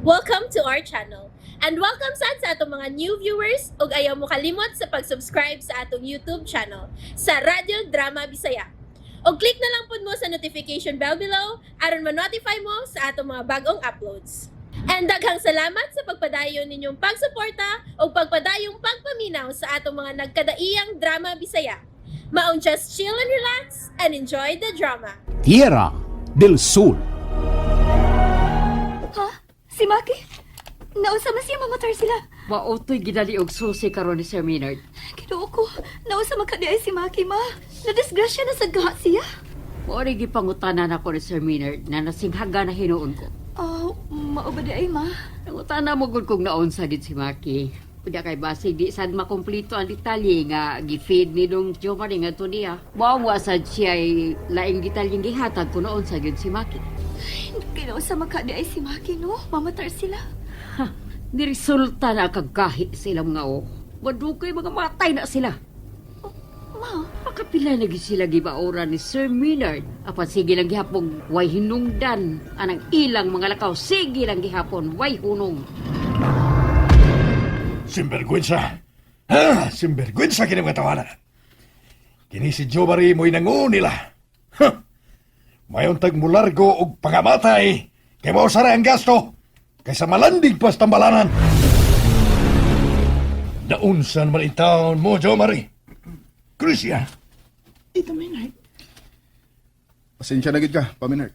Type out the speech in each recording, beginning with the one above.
Welcome to our channel. And welcome sad sa atong mga new viewers ug ayaw mo kalimot sa pag-subscribe sa atong YouTube channel sa Radyo Drama Bisaya. Og click na lang pud mo sa notification bell below aron ma-notify mo sa atong mga bagong uploads. And daghang salamat sa pagpadayon ninyong pagsuporta ug pagpadayong pagpaminaw sa atong mga nagkadaiyang drama Bisaya. Maong just chill and relax and enjoy the drama. Tierra del Sol. Ha? Si Maki? Nausa man siya mamatar sila. Mautoy gidali og susi karon ni Sir Maynard. Kinuo ko, nausa man kadi ay si Maki, ma. Nadisgrasya na sa gaha siya. Mao rin gipangutanan ako ni Sir Maynard na nasinghaga na hinuon ko. Oh, mao ba di ay, ma? Nangutana mo gud kung naunsa gid si Maki. Unya kay basig di sad makumpleto ang detalye nga gi-feed ni dong Jomari ngadto niya. Mao wa sad siya ay laing detalyeng gihatag kung naunsa gid si Maki. Kinausa man kadi ay si Maki, no? Mamatar sila. Ha, niresulta na kagahi sila mga o. Madugay mga matay na sila. Ma, Makapila na gid sila gibaoran ni Sir Maynard. Apan sige lang gihapon way hinungdan anang ilang mga lakaw sige lang gihapon way hunong. Sinvergüenza. Ha, sinvergüenza kini mga tawanan. Kini si Jobari mo'y nangunila. Ha! Mayon tag mulargo og pangamatay kay mao sara ang gasto kaysa malandig pa sa tambalanan. Naunsan man taon mo, Jomari. Crucia. Tito Maynard. Pasensya na gid ka, Paminard.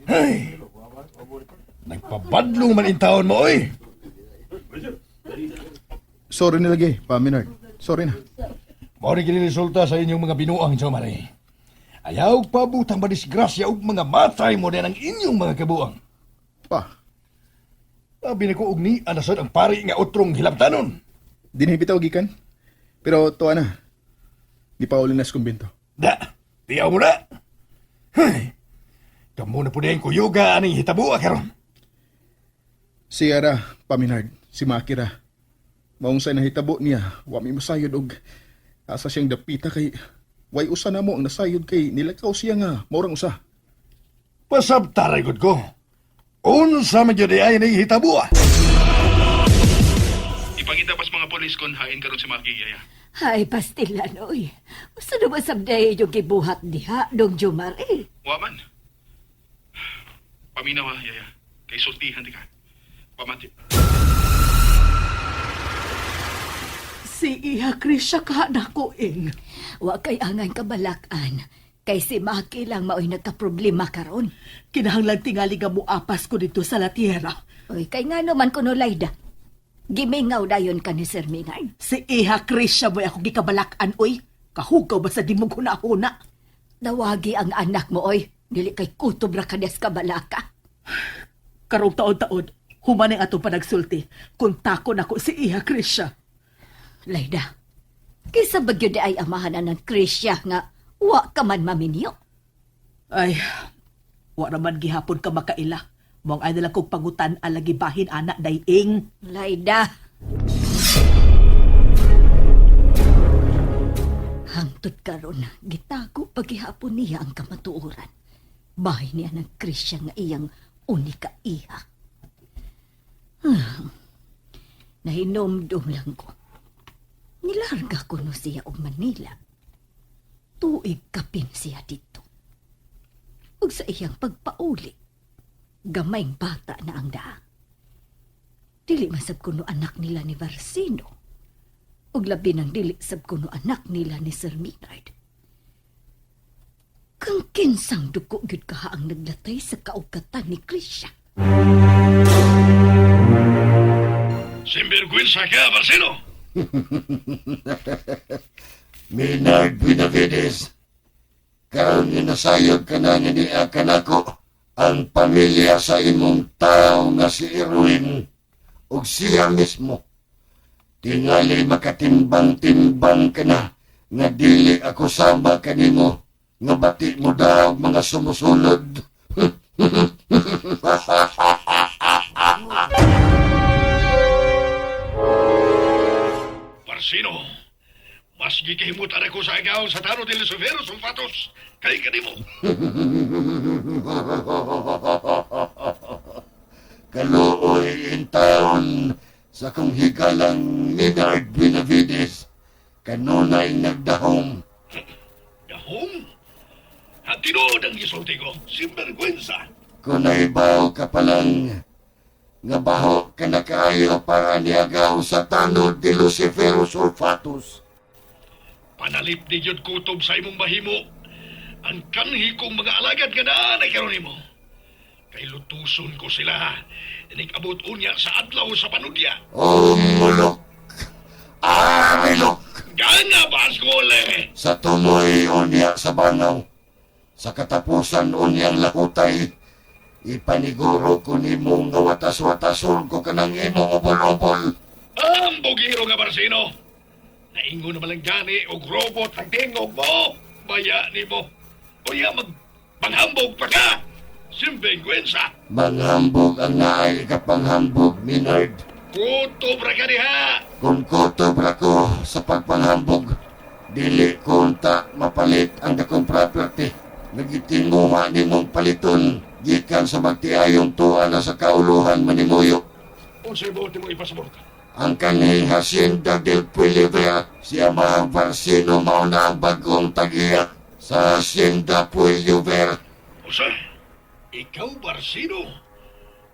Ay! Nagpabadlong man in taon mo, oy. Sorry na lagi, Paminard. Sorry na. Mao ni kini resulta sa inyong mga binuang, Jomari. Ayaw pabutang madisgrasya og mga matay mo din ang inyong mga kabuang. Pa, Sabi na ko og ni anasad ang pari nga utrong hilabtanon. dinhi bitaw gikan. Pero tuwa na. Di pa uli na sa kumbento. Da, tiyaw mo na. Hey, kamo na po din kuyuga aning hitabua karon. Si Ara, Paminard, si Makira. Maong sa nahitabo niya, wa mi masayod og asa siyang dapita kay way usa na mo ang nasayod kay nilakaw siya nga maurang usa. Pasabtaray gud ko. Unsa man gyud ay ning hitabua? Ipangita pas mga polis kon hain karon si Maki, yaya. Ay, pastilan, oy. Usa naman sabday yung gibuhat diha, dong Jomar, eh. Wa man. Paminaw ha, yaya. Kay sultihan di ka. Pamati. Si Iha Krisha ka na ko, ing. Wa kay angan kabalakan. Kay si Maki lang maoy nagka-problema karon. Kinahanglan tingali nga muapas ko dito sa La Tierra. Oy, kay nga naman kuno Laida. Gimingaw dayon ka ni Sir Maynard. Si Iha Krisha mo'y ako gikabalakan, oy. Kahugaw ba sa di mo huna-huna? Nawagi ang anak mo, oy. Dili kay kutob ra kanyas kabalaka. Karong taon-taon, humanay atong panagsulti. Kung tako nako si Iha Krisha. Laida, kaysa bagyo di ay amahan na ng Krisya nga wa ka man maminyo. Ay, wa raman gihapon ka makaila. Mong ay nalang kong pangutan alagi bahin anak daying. Laida. Hangtod karon, gitago paghihapon niya ang kamatuoran. Bahay niya ng Krisya nga iyang unika iha. Nahinomdom lang ko. Nilarga ko no siya og Manila. Tuig kapin siya dito. Ug sa iyang pagpauli, gamayng bata na ang daa. Dili man sab kuno anak nila ni Varsino. Ug labi nang dili sab kuno anak nila ni Sir Maynard. Kang kinsang duko gyud kaha ang naglatay sa kaugatan ni Krisha. Sinvergüenza ka, Marcelo. Minard Benavides, karon nasayod ka na ni kanako ang pamilya sa imong tao nga si Erwin ug siya mismo. Tingali makatimbang-timbang ka na nga dili ako sama kanimo nga bati mo daw mga sumusunod. Marcelo, mas gikihimutan ako sa agaw sa tano de Lucifero Sulfatos kay kanimo. Kaluoy in taon sa kong higalang Minard Benavides. Kanunay nagdahom. Dahong? At tinuod ang gisulti ko, sinvergüenza. Kung naibaw ka palang nga baho ka na kaayo para niagaw sa tanod ni Luciferus Sulfatus. Panalip ni Jud kutob sa imong bahimo. Ang kanhi kong mga alagad nga naa na karon nimo. Kay lutuson ko sila. Inig abot unya sa adlaw sa panudya. O mulok, arilok Gana baskole! sa tumoy unya sa bangaw. Sa katapusan unyang lahutay, ipaniguro ko nimo nga watas-watason ko kanang imong ubol-ubol. Ang bugiro nga Barsino! Naingon naman lang gani og robot ang tingog mo! Baya nimo! Unya mag panghambog pa ka! Sinvergüenza! Manghambog ang naay kapanghambog, Minard. Kutob ra ka diha! Kung kutob ra ko sa pagpanghambog, dili kunta mapalit ang dakong property. Nagitinguha nimong paliton, gikan sa magtiayong tuwa na sa kauluhan manimuyo. Unsay buot nimo ipasabot? Ang kanhing Hacienda del Pueblo, si Amahang Barsino mauna ang bagong tag-iya sa Hacienda Pueblo. Usa, ikaw Barsino,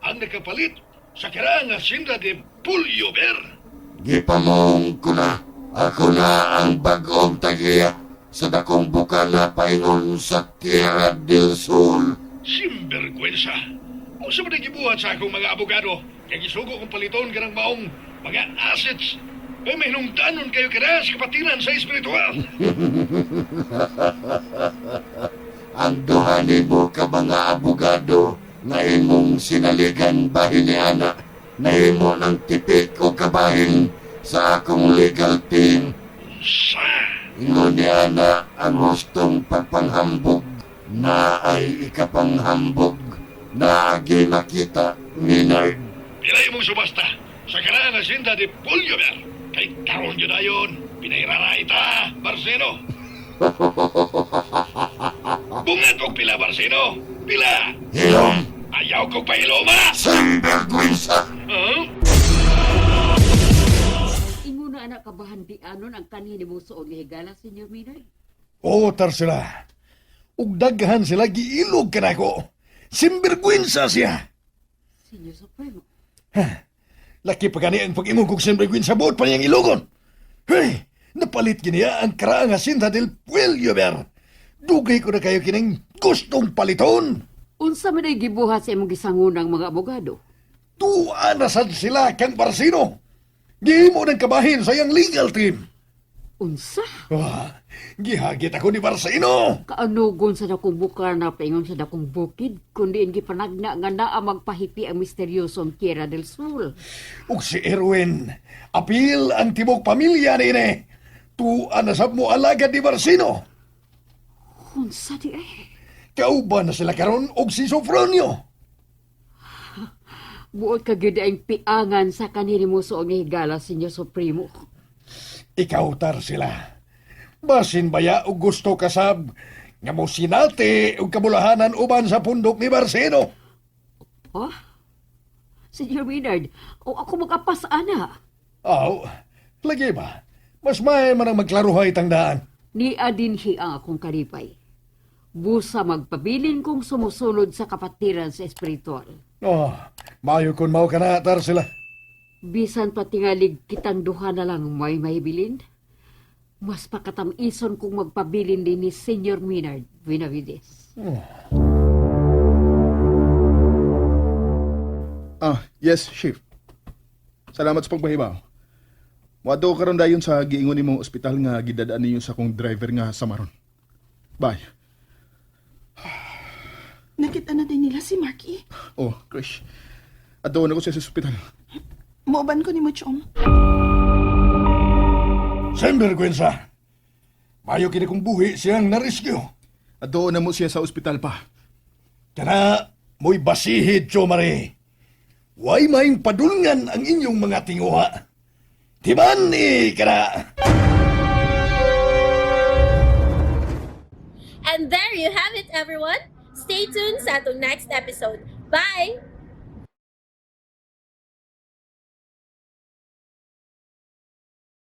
ang nakapalit sa karaang Hacienda de Pulyover. Gipamong ko na, ako na ang bagong tag-iya sa dakong bukana paingon sa Tierra del Sol. Simbergwensa. Unsa man ang gibuhat sa akong mga abogado? Kay gisugo kong paliton kanang maong mga assets. Kay may hinungdanon kayo kada sa kapatiran sa espiritual. Ang duha nimo ka mga abogado nga imong sinaligan bahin ni ana na imo ng tipik o kabahin sa akong legal team. Unsa? Ingon ni ana ang hustong pagpanghambog na ay ikapanghambog na agi nakita Minard. Pila imong subasta sa karaang Hacienda de Pulyover. Kay karon yun ayon, pinairara ita, Barsino. Bungat og pila, Barsino. Pila! Hilom! Ayaw kong pahiloma! Sinvergüenza! Huh? Inguna anak kabahan anon ang kanhi ni suod nga higala, Senyor Minard. Oo, Tarsila. Ug daghan sila giilog kanako. Simbirgwinsa siya. Senyor Supremo. Laki pa gani ang pag-imong kog simbirgwinsa buot pa niyang ilogon. Hey, napalit giniya ang karaang Hacienda del Puelyover. Dugay ko na kayo kining gustong paliton. Unsa man ay gibuhat sa imong gisangunang mga abogado? Tuwa na sad sila kang Barsino. Gihimo ng kabahin sa iyang legal team. Unsa? Ah, gihagit ako ni Barsino. Kaanugon sa dakong bukana paingon sa dakong bukid kundi ang gipanagna nga naa magpahipi ang misteryosong Tierra del Sol. Ug si Erwin, apil ang tibok pamilya niini. Tuwa na sab mo alagad ni Barsino. Unsa di ay? Kauban na sila karon og si Sofronio. Buot ka gyud ang piangan sa kanhi mo suod nga higala, Senyor Supremo. Ikaw tar sila. Basin baya og gusto kasab nga mo sinati og kabulahanan uban sa pundok ni Barsino. Oh? Senyor Maynard, o ako makapas ana. Aw, lagi ba? Mas may man ang magklaruhay tang daan. Ni adinhi ang akong karipay. Busa magpabilin kong sumusunod sa kapatiran sa espiritual. Oh, maayo kun mao ka na tar sila. Bisan patingalig kitang duha na lang may mahibilin. Mas pakatamison kung magpabilin din ni Senyor Maynard Benavides. Ah, yes, Chief. Salamat sa pagpahibaw. Moadto karon dayon sa giingon nimong ospital nga gidadaan ninyo sa akong driver nga samaron. Bye. Nakita na din nila si Marky. Oh, Krish. Adto na ko siya sa ospital. Muuban ko ni mo, Chom. Sinvergüenza. Mayo kini kong buhi siyang nariskyo. Adto na mo siya sa ospital pa. Kana mo'y basihid, Jo Marie. Way maing padulngan ang inyong mga tinguha. Timan ni kana. And there you have it, everyone. Stay tuned sa atong next episode. Bye!